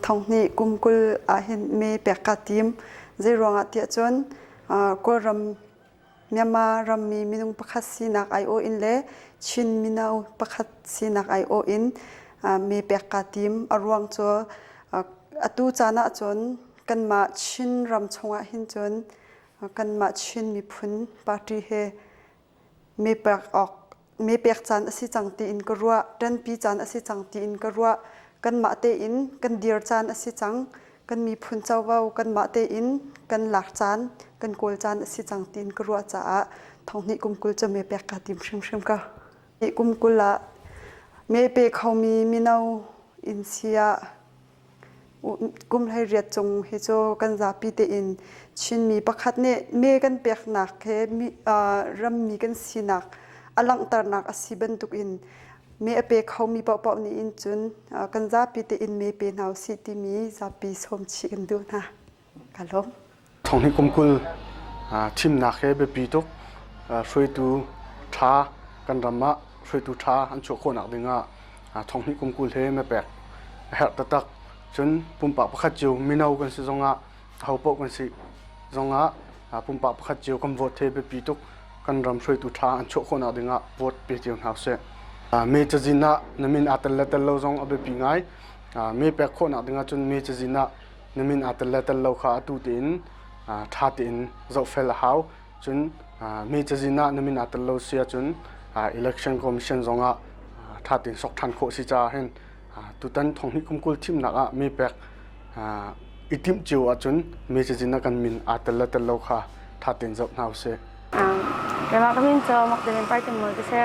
Thonghnih kum 20 ahhin me pek kaa tim. Zeiruangah tiah cun Kawlram Myanmar rammi minung pakhat sinak aiawh in le Chin mino pakhat sinak aiawh in me pek kaa tim. A ruang cu atu caan ahcun kanmah Chin ram chungah hin cun kanmah Chin miphun party he me pek awk me pek caan a si cang tiin ka ruah. Ṭanpi caan a si cang tiin ka ruah. Kanmah tein kan dir caan a si cang. Kan miphun covo kanmah tein kan lak caan, kan kawl caan a si cang tiin ka ruah caah thonghnih kum 20 cu me pek kaa tim hrimhrim ko. Kum 20 ah me pe khomi mino in si ah Kum 18 cung hi cu kan zapi tein Chinmi pakhat nih me kan peknak he rammi kan sinak a langhternak a si bantukin me a pe khomi paohpaoh nih in cun kan zapi tein me pe hna usih timi zapi sawm chih kan duh hna. Ka lawm. Thonghnih kum 20 thimnak he biapi tuk hruaitu ṭha kan ram ah hruaitu ṭha an chuah khawhnak ding ah thonghnih kum 20 he mepek a herh taktak. Cun pumpak pakhat cio mino kan si zongah ahopaoh kan si zongah pumpak pakhat cio kan vote he biapi tuk kan ram hruaitu ṭha an chuah khawhnak ding ah vote pe cio hna usih. Me cazin ah na min aa tel le tel lo zong a biapi ngai. Me pek khawhnak ding ahcun me cazin ah na min aa tel le tel lo kha atu tein ṭha tein zohfel a hau. Cun mi cazin ah na min aa tel lo si ahcun election commission zongah ṭha tein sok ṭhan khawh si caah hin tutan thonghnih kum 20 thimnak ah mi pek i timh cio ahcun mi cazin ah kan min aa tel le tel lo kha ṭha tein zoh hna usih. Keimah ka min cu Magdalene Partimul ka si.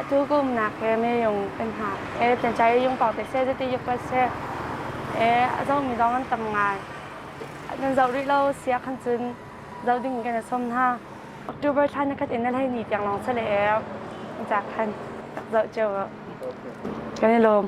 Atu ka umnak he meyung kan hngak. E Tlencai yung pau te se zati yuk pa se. E a zohmi zong an tam ngai. Nan zoh rih lo sia khan cun zoh ding kan i sawm hna. October thla ni khat in na hlei ni tiang lawng sale e ca khan rak zoh cio. Kan i lawm.